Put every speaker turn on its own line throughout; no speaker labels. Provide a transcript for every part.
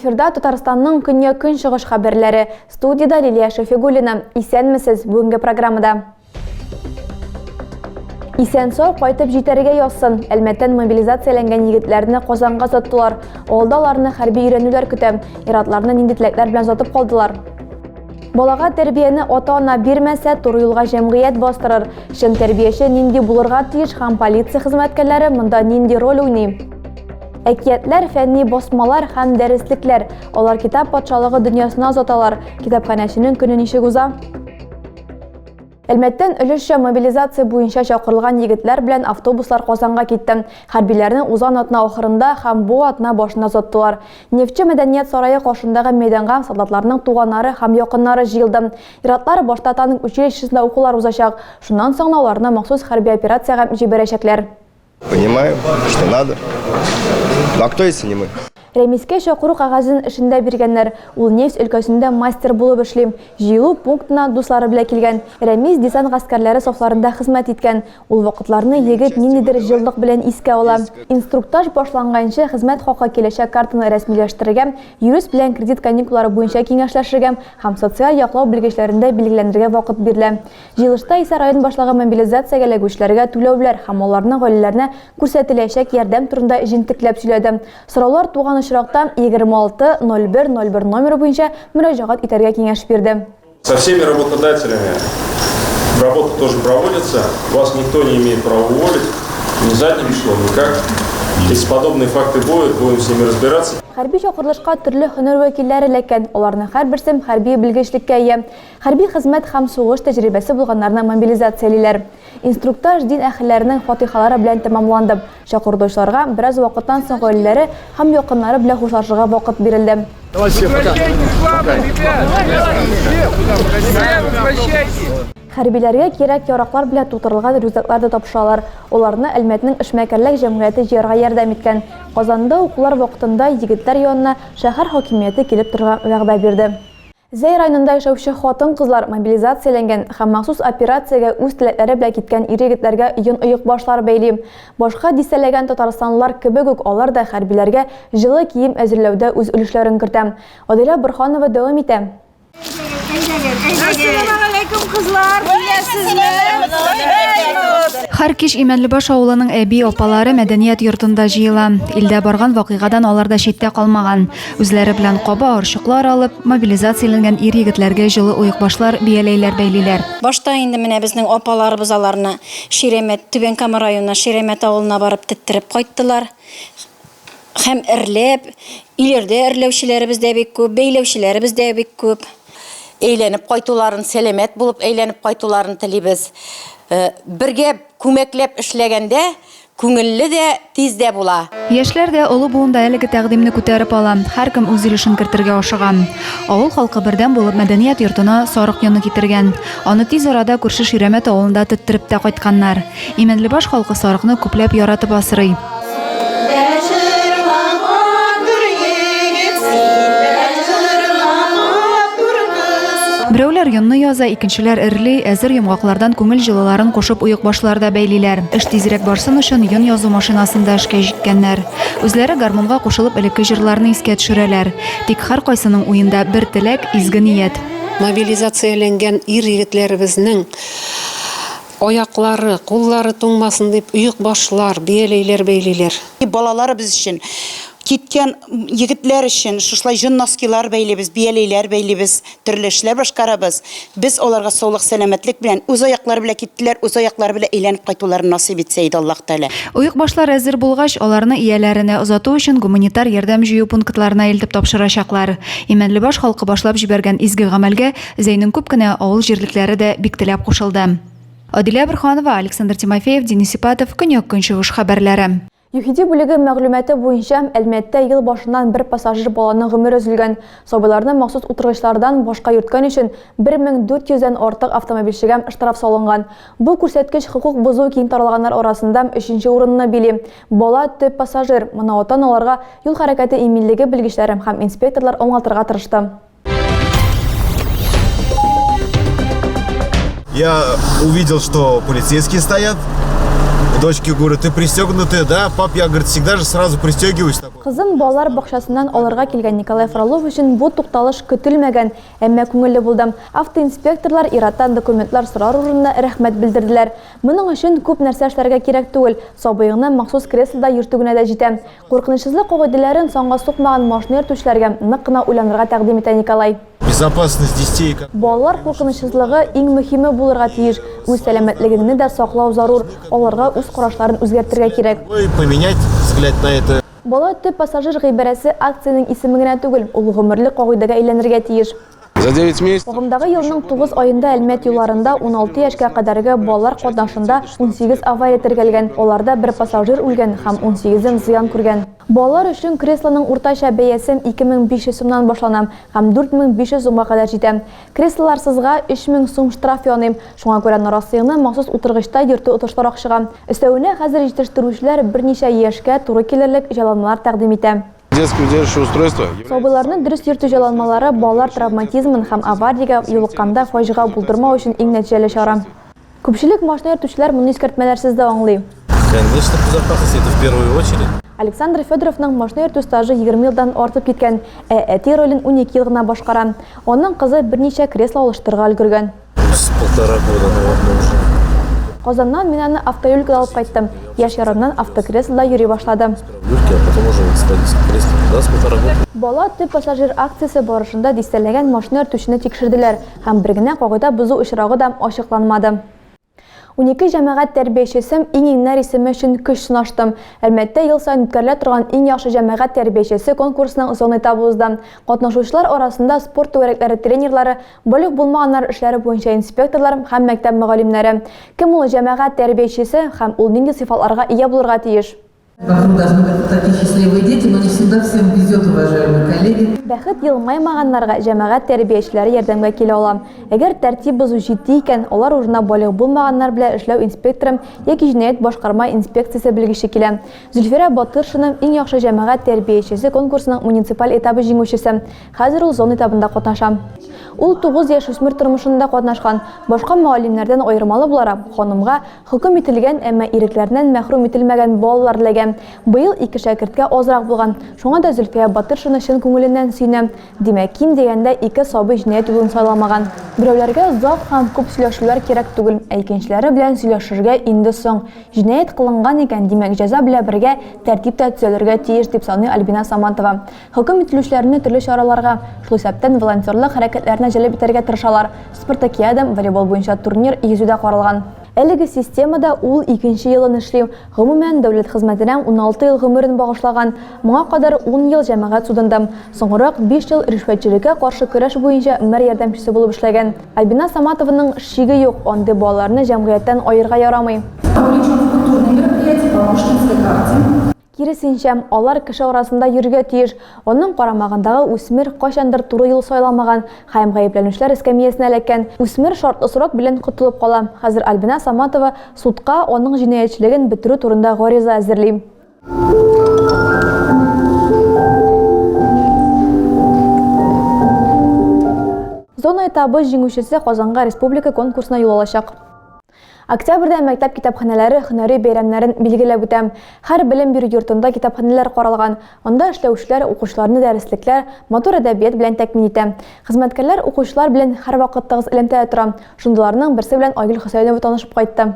Эфирда Татарстанның көньяк-көнчыгыш хәбәрләре. Студиядә Лилия Шәфигуллина. Исәнмесез, бүгенге программада. Исән-сау кайтып җитәргә язсын. Әлмәттән мобилизацияләнгән егетләрне Казанга озаттылар. Алда аларны хәрби өйрәнүләр көтә. Иратларны нинди теләкләр белән озатып калдылар? Балага тәрбияне ата-ана бирмәсә, туры юлга җәмгыять бастырыр. Чын тәрбияче нинди булырга тиеш һәм полиция хезмәткәрләре монда нинди роль уйный? Әкиятләр, фәнни басмалар һәм дәреслекләр. Алар китап патшалыгы дөньясына озаталар. Китапханәченең көне ничек уза? Әлмәттән өлешчә мобилизация буенча чакырылган егетләр белән автобуслар Казанга китте. Хәрбиләрне узган атна ахырында һәм бу атна башында озаттылар. Нефтьче мәдәният сарае каршындагы мәйданга солдатларның туганнары һәм якыннары җыелды. Ир-атлар башта танк училищесында укулар узачак, шуннан соң гына аларны махсус хәрби операциягә җибәрәчәкләр.
Понимаем, что надо. Ну а кто, если не мы?
Рәмискә чакыру кәгазен эшендә биргәннәр. Ул нефть өлкәсендә мастер булып эшли. Җыелу пунктына дуслары белән килгән. Рәмис десант гаскәрләре сафларында хезмәт иткән. Ул вакытларны егет ниндидер җылылык белән искә ала. Инструктаж башланганчы хезмәт хакы киләчәк картаны рәсмиләштерергә, юрист белән кредит каникуллары буенча киңәшләшергә һәм социаль яклау белгечләрендә билгеләнергә вакыт бирелә. Җыелышта исә район башлыгы мобилизациягә эләгүчеләргә түләүләр һәм аларның гаиләләренә күрсәтеләчәк ярдәм турында җентекләп сөйләде. Сораулар туган очракта 26 01 01 номеры буенча мөрәҗәгать итәргә киңәш бирде.
Со всеми работодателями работа тоже проводится. Вас никто не имеет права уволить. Ни задним числом, никак. Если подобные факты будут, будем с ними разбираться.
Хәрби чакырылышка төрле һөнәр вәкилләре эләккән. Аларның һәрберсе хәрби белгечлеккә ия. Хәрби хезмәт һәм сугыш тәҗрибәсе булганнарны мобилизациялиләр. Инструктаж дин әһелләренең фатыйхалары белән тәмамланды. Чакыртучыларга бераз вакыттан соң гаиләләре һәм якыннары белән хушлашырга вакыт бирелде. Хәрбиләргә кирәк-яраклар белән тутырылган рюкзаклар да тапшыралар. Аларны Әлмәтнең эшмәкәрлек җәмгыяте җыярга ярдәм иткән. Казанда укулар вакытында егетләр янына шәһәр хакимияте килеп торырга вәгъдә бирде. Зәй районында яшәүче хатын-кызлар мобилизацияләнгән һәм махсус операциягә үз теләкләре белән киткән ир-егетләргә йон оекбашлар бәйли. Башка дистәләгән татарстанлылар кебек үк алар да хәрбиләргә җылы кием әзерләүдә үз өлешләрен кертә. Адилә Борһанова дәвам итә.
Әссәламегаләйкүм, кызлар! Беләсезме?
Һәр кич Имәнлебаш авылының әби-апалары мәдәният йортында җыела. Илдә барган вакыйгадан алар да читтә калмаган. Үзләре белән каба орчыклар алып, мобилизацияләнгән ир-егетләргә җылы оекбашлар, бияләйләр бәйлиләр.
Башта инде менә безнең апаларыбыз аларны Ширәмәт, Түбән Кама районы Ширәмәт авылына барып теттереп кайттылар. Һәм эрләп, өйләрдә эрләүчеләребез дә бик күп, бәйләүчеләребез дә бик күп.
Әйләнеп кайтуларын, сәламәт булып әйләнеп кайтуларын телибез. Бергә күмәкләп эшләгәндә Күңелле дә, тиз дә була.
Яшьләр дә, олы буын да әлеге тәкъдимне күтәреп ала. Һәркем үз өлешен кертергә ашыга. Авыл халкы бердәм булып мәдәният йортына сарык йоны китергән. Аны тиз арада күрше Ширәмәт авылында теттереп тә кайтканнар. Имәнлебаш халкы сарыкны күпләп яратып асрый. Берәүләр йонны яза, икенчеләр эрли, әзер йомгаклардан күңел җылыларын кушып оекбашлар да бәйлиләр. Эш тизрәк барсын өчен йон язу машинасын да эшкә җиккәннәр. Үзләре гармунга кушылып элекке җырларны искә төшерәләр. Тик һәркайсының уенда бер теләк, изге ният.
Мобилизацияләнгән ир-егетләребезнең аяклары, куллары туңмасын дип оекбашлар, бияләйләр бәйлиләр.
Балаларыбыз өчен, киткән егетләр өчен шушылай җон носкилар бәйлибез, бияләйләр бәйлибез, төрле эшләр башкарабыз. Без аларга саулык, сәламәтлек белән, үз аяклары белән киттеләр, үз аяклары белән әйләнеп кайтуларын насыйп итсә иде Аллаһ Тәгалә.
Оекбашлар әзер булгач, аларны ияләренә озату өчен гуманитар ярдәм җыю пунктларына илтеп тапшырачаклар. Имәнлебаш халкы башлап җибәргән изге гамәлгә Зәйнең күп кенә авыл җирлекләре дә бик теләп кушылды. Адилә Борһанова, Александр Тимофеев, Денис Ипатов, Көньяк-Көнчыгыш хәбәрләре.
ЮХИДИ бүлеге мәгълүматы буенча, Әлмәттә ел башыннан бер пассажир баланың гомере өзелгән. Сабыйларны махсус утыргычлардан башка йөрткән өчен 1400 дән артык автомобильчегә штраф салынган. Бу күрсәткеч хокук бозу киң таралганнар арасында өченче урынны били. Бала, төп пассажир. Моны ата-аналарга юл хәрәкәте иминлеге белгечләре һәм инспекторлар аңлатырга тырышты.
Я увидел, что полицейские стоят. Дочке говорю, ты пристегнутая, да? Пап, я, говорит, всегда же сразу пристегиваюсь.
Кызын балалар бакчасыннан алырга килгән Николай Фролов өчен бу тукталыш көтелмәгән, әмма күңелле булды. Автоинспекторлар ир-аттан документлар сорар урынына рәхмәт белдерделәр. Моның өчен күп нәрсә эшләргә кирәк түгел, сабыеңны махсус креслода йөртү генә дә җитә. Куркынычсызлык кагыйдәләрен санга сукмаган машина йөртүчеләргә нык кына уйланырга тәкъдим итә Николай.
Безопасность детей.
Балалар куркынычсызлыгы иң мөһиме булырга тиеш. Үз сәламәтлегеңне дә саклау зарур. Аларга үз карашларын үзгәртергә кирәк.
Поменять взгляд на это.
Бала төп пассажир гыйбарәсе акциянең исеме генә түгел, ул гомерлек кагыйдәгә әйләнергә тиеш.
За 9 месяцев.
Агымдагы елның 9 аенда Әлмәт юлларында 16 яшькә кадәрге балалар катнашында 18 авария теркәлгән, аларда бер пассажир үлгән һәм унсигезен зыян күргән. Балалар өчен креслоның уртача бәясе 2500 сумнан башлана һәм 4500 сумга кадәр җитә. Креслоларсызга 3000 сум штраф яный. Шуңа күрә нарасыеңны махсус утыргычта йөртү отышлырак чыга. Өстәвенә, хәзер җитештерүчеләр берничә яшькә туры килерлек җайланмалар тәкъдим итә.
Детское удерживающее устройство.
Сабыйларны дөрес йөртү җайланмалары балалар травматизмын һәм авариягә юлыкканда фаҗига булдырмау өчен иң нәтиҗәле чара. Күпчелек машина йөртүчеләр моны искәртмәләрсез дә аңлый.
Конечно, безопасность, это в первую очередь.
Александр Федоровның машина йөртү стажы 20 елдан артып киткән, ә әти ролен 12 ел гына башкара. Аның кызы берничә кресло алыштырырга өлгергән.
С полтора года, наверное, уже.
Казаннан мин аны автоюлькада алып кайттым. Яшь ярымнан автокреслода йөри башлады.
Люльке, а потом уже вот с водительским креслом. Да, с полтора года.
Бала төп пассажир акциясе барышында дистәләгән машина йөртүчене тикшерделәр һәм бер генә кагыйдә бозу очрагы да ачыкланмады. 12 җәмәгать тәрбиячесем иң-иңнәр исеме өчен көч сынаштым. Әлмәттә ел саен үткәрелә торган Иң яхшы җәмәгать тәрбиячесе конкурсының зона этабы узды. Катнашучылар арасында спорт түгәрәкләре тренерлары, балигъ булмаганнар эшләре буенча инспекторлар һәм мәктәп мөгаллимнәре. Кем ул җәмәгать тәрбиячесе һәм ул нинди сыйфатларга ия булырга тиеш?
Вокруг должны быть такие счастливые дети, но не всегда всем везет, уважаемые коллеги.
Бәхет елмаймаганнарга җәмәгать тәрбиячеләре ярдәмгә килә ала. Әгәр тәртип бозу җитди икән, алар урынына балигъ булмаганнар белән эшләү инспекторы яки җинаять башкарма инспекциясе белгече килә. Зөлфирә Батыршина, иң яхшы җәмәгать тәрбиячесе конкурсының муниципаль этабы җиңүчесе. Хәзер ул зона этабында катнаша. Ул 9 яшүсмер тормышында катнашкан. Башка мөгаллимнәрдән аермалы буларак, ханымга Хөкем ителгән, әмма ирекләреннән мәхрүм ителмәгән балалар эләгә. Быел ике шәкерткә азрак булган. Шуңа да Зөлфия Батыршина чын күңеленнән сөенә. Димәк, ким дигәндә ике сабый җинаять юлын сайламаган. Берәүләргә озак һәм күп сөйләшүләр кирәк түгел, ә икенчеләре белән сөйләшергә инде соң. Җинаять кылынган икән, димәк, җәза белән бергә тәртип тә төзәлергә тиеш, дип саный Альбина Саматова. Хөкем ителүчеләрне төрле чараларга, шул исәптән волонтерлык хәрәкәтләренә җәлеп итәргә тырышалар. Спартакиада, волейбол буенча турнир, йөзү дә каралган. Әлеге системада ул икенче елын эшли. Гомумән, дәүләт хезмәтенә 16 ел гомерен багышлаган. Моңа кадәр ун ел җәмәгать судында, соңгырак биш ел ришвәтчелеккә каршы көрәш буенча мэр ярдәмчесе булып эшләгән. Альбина Саматованың шиге юк, андый балаларны җәмгыятьтән аерырга ярамый.
Вовлечен в культурные мероприятия по Пушкинской карте.
Киресенчә, алар кеше арасында йөрергә тиеш. Аның карамагындагы үсмер кайчандыр туры юл сайламаган һәм гаепләнүчеләр эскәмиясенә эләккән. Үсмер шартлы срок белән котылып кала. Хәзер Альбина Саматова судка аның җинаятьчелеген бетерү турында гариза әзерли. Зона этабы җиңүчесе Казанга республика конкурсына юл алачак. Октябрьдә мәктәп китапханәләре һөнәри бәйрәмнәрен билгеләп үтә. Һәр белем бирү йортында китапханәләр каралган. Анда эшләүчеләр укучыларны дәреслекләр, матур әдәбият белән тәэмин итә. Хезмәткәрләр укучылар белән һәрвакыт тыгыз элемтәдә тора. Шундыйларның берсе белән Айгөл Хөсәенова танышып кайтты.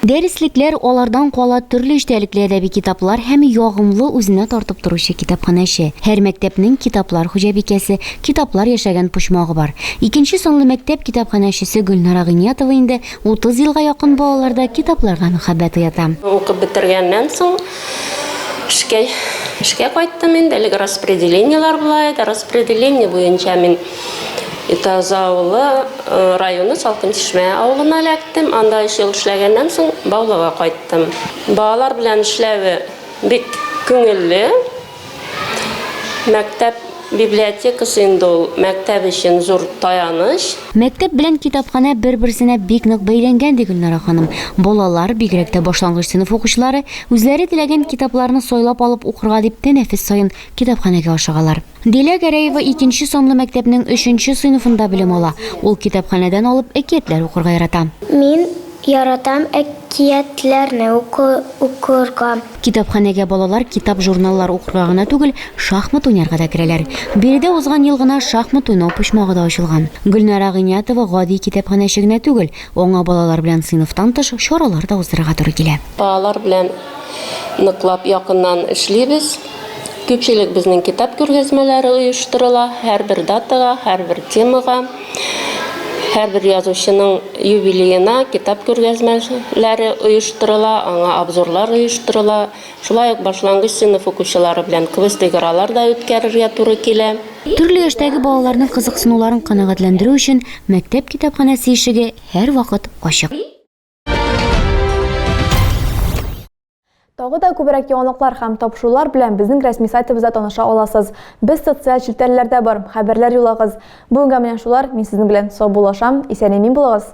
Дәреслекләр, алардан кала төрле эчтәлекле әдәби китаплар һәм ягымлы, үзенә тартып торучы китапханәче. Һәр мәктәпнең китаплар хуҗабикәсе, китаплар яшәгән почмагы бар. Икенче санлы мәктәп китапханәчесе Гөлнара Гыйниятова инде 30 елга якын балаларда китапларга мәхәббәт уята.
Укып бетергәннән соң эшкә эшкә кайттым инде. Элек распределениеләр була иде. Распределение буенча мин Ютазы авылы районы Салкын Чишмә авылына эләктем. Анда өч ел эшләгәннән соң Баулыга кайттым. Балалар белән эшләве бик күңелле. Мәктәп библиотекасы инде ул мәктәп өчен зур таяныч.
Мәктәп белән китапханә бер-берсенә бик нык бәйләнгән, ди Гөлнара ханым. Балалар, бигрәк тә башлангыч сыйныф укучылары, үзләре теләгән китапларны сайлап алып укырга дип тәнәфес саен китапханәгә ашыгалар. Дилә Гәрәева икенче санлы мәктәпнең өченче сыйныфында белем ала. Ул китапханәдән алып әкиятләр укырга ярата.
Мин Яратам әкиятләрне укырга.
Китапханәгә балалар китап-журналлар укырга гына түгел, шахмат уйнарга да керәләр. Биредә узган ел гына шахмат уйнау почмагы да ачылган. Гөлнара Гыйниятова гади китапханәче генә түгел, аңа балалар белән сыйныфтан тыш чаралар да уздырырга туры килә.
Балалар белән ныклап якыннан эшлибез. Күпчелек безнең китап күргәзмәләре оештырыла, һәрбер датага, һәрбер темага, һәрбер язучының юбилеена китап күргәзмәләре оештырыла, аңа обзорлар оештырыла. Шулай ук башлангыч сыйныф укучылары белән квест-игралар да үткәрергә туры килә.
Төрле яшьтәге балаларның кызыксынуларын канәгатьләндерү өчен мәктәп китапханәсе ишеге һәрвакыт ачык.
Тагы да күбрәк яңалыклар һәм тапшырулар белән безнең рәсми сайтыбызда таныша аласыз. Без социаль челтәрләрдә бар, хәбәрләр юллагыз. Бүгенгә менә шулар, мин сезнең белән саубуллашам, исән-имин булыгыз!